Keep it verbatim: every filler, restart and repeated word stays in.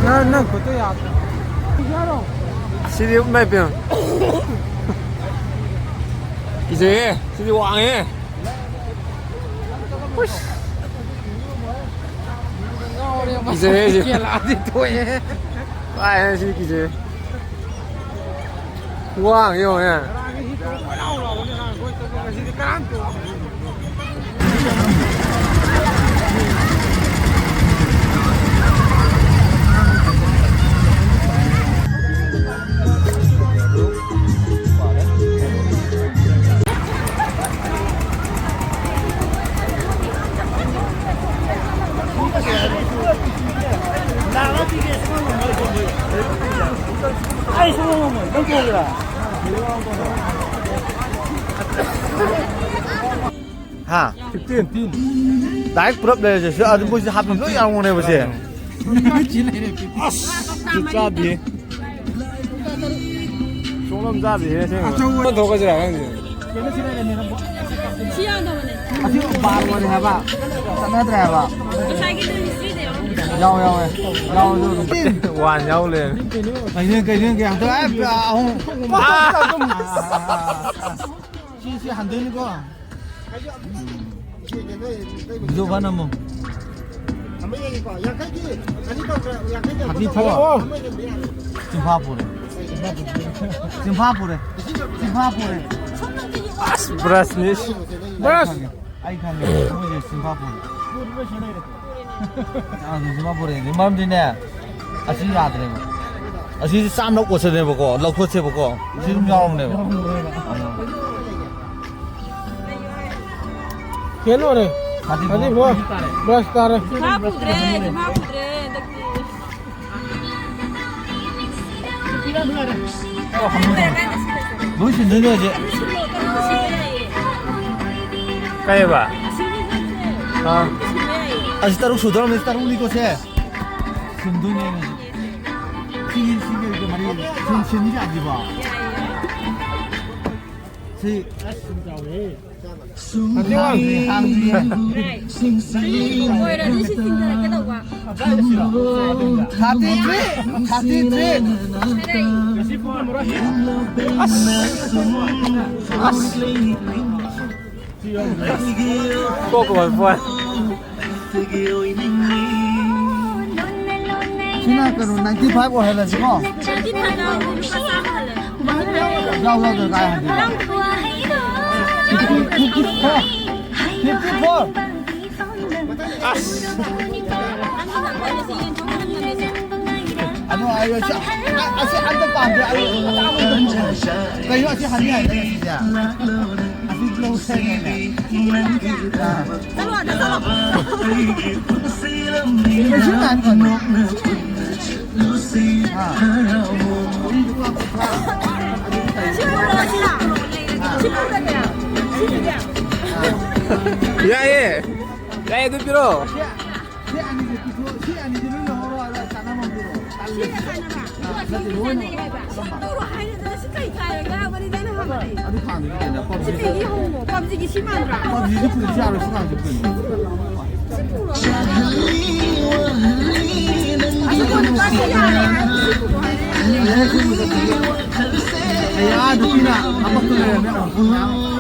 ꯅꯪ, ꯅꯪ ꯈꯨꯠꯇ ꯌꯥꯗ꯭ꯔꯣ? ꯁꯤꯗꯤ ꯏꯃꯥꯏ ꯄꯦꯝ꯫ ꯀꯤꯖꯩꯍꯦ꯫ ꯁꯤꯗꯤ ꯋꯥꯡꯉꯦ꯫ ꯎꯁ꯫ ꯀꯤꯖꯩꯍꯦ ꯁꯤ꯫ ꯀꯦꯂꯥꯗꯤ ꯊꯣꯛꯑꯦ꯫ ꯀꯥꯏ ꯁꯤꯗꯤ ꯀꯤꯖꯩ꯫ ꯋꯥꯡꯉꯦ ꯌꯦꯡꯉꯣꯅꯦ꯫ ꯍꯥ? ꯐꯤꯐꯇꯤꯟ꯫ ꯗꯥꯏꯔꯦꯛ ꯄꯨꯂꯞ ꯂꯩꯔꯁꯦ꯫ ꯁꯤ ꯑꯗꯨ ꯃꯣꯏꯁꯦ ꯍꯥꯞꯄꯤ ꯂꯣꯏ ꯌꯥꯎꯔꯝꯒꯅꯦꯕ ꯁꯦ꯫ ꯑꯁ, ꯖꯨꯠ ꯆꯥꯗꯦ꯫ ꯁꯣꯝ ꯆꯥꯗꯦ ꯑꯁꯦꯡꯕ꯫ ꯑꯆꯧꯕ ꯊꯣꯛꯀꯁꯤꯔꯥ ꯈꯪꯗꯦ꯫ ꯁꯤ ꯌꯥꯗꯕꯅꯦ꯫ ꯑꯁꯤ ꯕꯥꯔ ꯍꯥꯏꯕ꯫ ꯆꯠꯅꯗ꯭ꯔꯦ ꯍꯥꯏꯕ꯫ ꯉꯁꯥꯏꯒꯤꯗꯨ ꯍꯤꯁꯇ꯭ꯔꯤꯗ ꯌꯥꯎꯔꯝꯗꯦ꯫ ꯌꯥꯎ, ꯌꯥꯎꯋꯦ꯫ ꯌꯥꯎꯋꯦ ꯑꯗꯨ ꯑꯗꯨꯝ꯫ ꯋꯥꯟ ꯌꯥꯎ ꯂꯩꯔꯝꯃꯦ꯫ ꯀꯩꯅꯣ, ꯀꯩꯅꯣ, ꯀꯩꯅꯣ, ꯀꯩꯅꯣ, ꯑꯝꯇ, ꯑꯦ, ꯑꯍꯨꯝ꯫ ꯁꯤ, ꯁꯤ ꯍꯟꯗꯣꯏꯅꯤꯀꯣ꯫ ꯕꯤꯖꯨ ꯐꯟ ꯑꯃꯨꯛ꯫ ꯐꯥꯇꯤ ꯐꯣꯔ꯫ ꯆꯤꯟꯐꯥ ꯄꯨꯔꯦ꯫ ꯆꯤꯟꯐꯥ ꯄꯨꯔꯦ꯫ ꯆꯤꯟꯐꯥ ꯄꯨꯔꯦ꯫ ꯑꯁ, ꯕ꯭ꯔꯁꯅꯤ꯫ ꯕ꯭ꯔꯁ꯫ ꯑꯩ ꯈꯪꯉꯦ꯫ ꯃꯣꯏꯁꯦ ꯆꯤꯟꯐꯥ ꯄꯨꯔꯦ꯫ ꯑꯥ, ꯍꯧꯖꯤꯛ ꯃꯥ ꯄꯨꯔꯛꯏꯅꯦ꯫ ꯃꯔꯝꯗꯤꯅꯦ, ꯑꯁꯤ ꯌꯥꯗ꯭ꯔꯦꯕ꯫ ꯑꯁꯤꯁꯦ ꯆꯥꯝꯅ ꯀꯣꯠꯁꯜꯂꯦꯕꯀꯣ, ꯂꯧꯊꯣꯛꯁꯦꯕꯀꯣ꯫ ꯁꯤ ꯑꯗꯨꯝ ꯌꯥꯎꯔꯝꯅꯦꯕ꯫ ꯑꯥ꯫ ꯐꯦꯟ ꯂꯣꯏꯔꯦ꯫ Thirty four. Thirty four. Brush ꯇꯥꯔꯦ꯫ ꯆꯤꯟꯐꯥ ꯄꯨꯗ꯭ꯔꯦ, ꯆꯤꯟꯐꯥ ꯄꯨꯗ꯭ꯔꯦ ꯍꯟꯗꯛꯇꯤ꯫ ꯂꯣꯏ ꯁꯤꯟꯗꯣꯏꯅꯦ ꯍꯧꯖꯤꯛ꯫ ꯀꯩꯕ? ꯑꯥ꯫ ꯑꯁꯤ ꯇꯔꯨꯛ ꯁꯨꯗꯧꯔꯕꯅꯤ, ꯇꯔꯨꯛꯅꯤꯀꯣ ꯁꯦ꯫ ꯁꯤꯟꯗꯣꯏꯅꯦ ꯍꯧꯖꯤꯛ꯫ ꯁꯤꯒꯤ, ꯁꯤꯒꯤ ꯃꯔꯤ ꯁꯤꯟ-, ꯁꯤꯟ ꯌꯥꯗ꯭ꯔꯤꯕꯣ? ꯁꯤ꯫ Thirty three, thirty three. ꯑꯁ꯫ ꯑꯁ꯫ ꯀꯣꯛꯀ ꯉꯥꯎꯏ ꯄꯣꯠ꯫ ꯁꯤꯅ ꯀꯩꯅꯣ, ꯅꯥꯏꯟꯇꯤ ꯐꯥꯏꯚ ꯑꯣꯏꯍꯜꯂꯁꯤꯀꯣ꯫ ꯌꯥꯎ ꯌꯥꯎꯗꯅ ꯀꯥꯏ ꯍꯟꯗꯣꯏꯕ? Fifty four. Fifty four. ꯑꯁ꯫ ꯑꯗꯣ ꯑꯩ ꯑꯁꯤ, ꯑꯁꯤ ꯑꯝꯇ ꯄꯥꯝꯗꯦ꯫ ꯑꯩ ꯀꯩꯅꯣ ꯑꯁꯤ ꯍꯟ ꯌꯥꯏꯅꯦ ꯑꯁꯤꯁꯦ꯫ ꯑꯁꯤ ꯂꯧꯁꯦ ꯍꯥꯏꯅꯦ꯫ ꯑꯥ꯫ ꯆꯠꯂꯣ, ꯑꯗ ꯆꯠꯂꯣ꯫ ꯀꯩꯁꯨ ꯉꯥꯏ ꯉꯝꯃꯣꯏ꯫ ꯑꯥ꯫ ꯁꯤ ꯄꯨꯔꯛꯑꯣ, ꯁꯤꯗ꯫ ꯁꯤ ꯄꯨꯔꯛꯑꯣ, ꯁꯤꯗ꯫ ꯌꯥꯏꯌꯦ꯫ ꯌꯥꯏꯌꯦ, ꯑꯗꯨ ꯄꯤꯔꯛꯑꯣ꯫ ꯁꯤ ꯑꯅꯤꯁꯦ ꯄꯤꯊꯣꯛ-, ꯁꯤ ꯑꯅꯤꯁꯦ ꯂꯣꯏ ꯂꯧꯍꯧꯔꯣ, ꯑꯗ ꯆꯥꯅꯕ ꯑꯃ ꯄꯤꯔꯛꯑꯣ꯫ ꯁꯤꯒ ꯆꯥꯅꯕ? ꯑꯥ, ꯅꯠꯇꯦ, ꯂꯣꯏꯅ꯫ ꯇꯧꯔꯣ ꯍꯥꯏꯔꯦꯗꯅ, ꯁꯤ ꯀꯩ ꯀꯥꯏꯔꯒ ꯋꯥꯔꯤꯗ ꯑꯩꯅ ꯍꯪꯕꯗꯤ? ꯑꯗꯨ ꯊꯥꯡꯗꯨꯗꯤ ꯀꯩꯅꯣ, ꯁꯤ ꯄꯞꯖꯤꯗꯤ꯫ ꯀꯩꯒꯤ ꯍꯣꯡꯉꯣ? ꯄꯞꯖꯤꯒꯤ ꯁꯤ ꯃꯥꯟꯗ꯭ꯔꯥ? ꯄꯞꯖꯤꯗꯤ ꯄꯨꯕꯁꯨ ꯌꯥꯔꯣꯏ, ꯁꯤ ꯊꯥꯡꯁꯦ ꯀꯩꯅꯣ? ꯁꯤ ꯄꯨꯔꯣ꯫ ꯑꯁꯤ ꯄꯨꯔꯣ ꯍꯥꯏꯔꯦ꯫ ꯁꯤ ꯄꯨꯔꯣ ꯍꯥꯏꯔꯦ꯫ ꯑꯩ ꯑꯥ ꯅꯨꯄꯤꯅ ꯑꯃꯠꯇ ꯂꯩꯔꯝꯃꯦ꯫